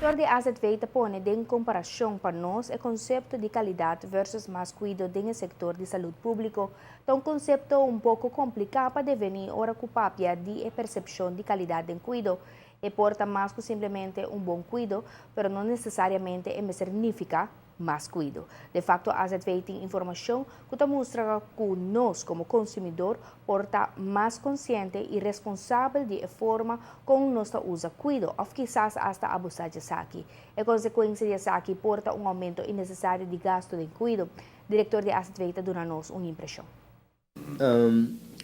Director di AZV ta pone den comparacion pa nos e concepto di calidad versus mas cuido den e sector di salud publico. Ta un concepto un poco complica pa defini ora cu papia di e percepcion di calidad den cuido. E por ta mas cu simplemente un bon cuido, pero no necesariamente e mester significa mas cuido. De facto, AZV tin informacion cu ta mustra cu nos como consumidor por ta mas consciente y responsabel di e forma con nos ta usa cuido, of kisas hasta abusa di esaki. E consecuencia di esaki por ta un aumento innecesario di gasto di cuido. Director di AZV ta duna nos un impresion.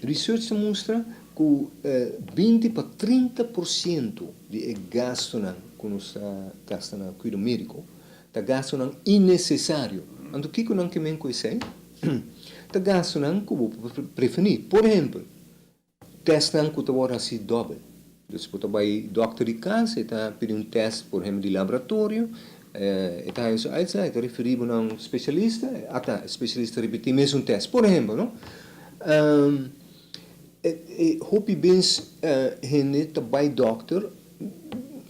Research ta mustra cu 20 pa 30% di gasto cu nos ta gasta na cuido medico ta gasto innecesario. Anto, kico nan kiermen cu esey? Ta gasto cu bo preveni. Por ehempel, test cu ta wordo haci dobel. Dus bo ta bay dokter di cas, ta pidi un test, por ehempel, di laboratorio, ta su uitslag, ta referi na un specialista, ata specialista ripiti mesun test, por ehempel, no? E hopi bes hende ta bay dokter,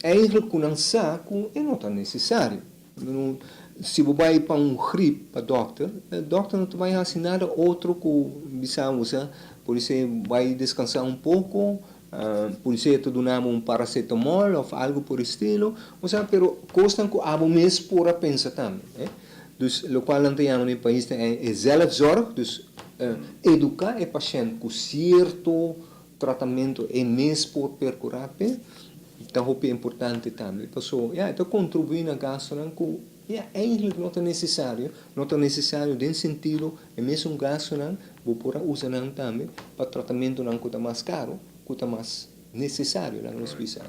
eigenlijk cu nan sa cu e no ta necesario. Si bo bay pa un griep pa dokter, dokter no ta bay haci nada otro cu bisa bo, por bay descansa un poco, por ser duna un paracetamol of algo por estilo, osea, pero cos cu abo mes por a pensa tambe. Eh? Dus, locual nan ta yama na pais e zelfzorg, dus educa e pashent cu cierto tratamento e mes por percura pe, ta hopi importante tambe. Paso, ja, ta contribui na gasto cu, ja, eigenlijk no ta necesario, no ta necesario den sentido, e mesun gasto nan, bo por usa nan tambe pa tratamento nan cu ta mas caro, cu ta mas necesario na hospital.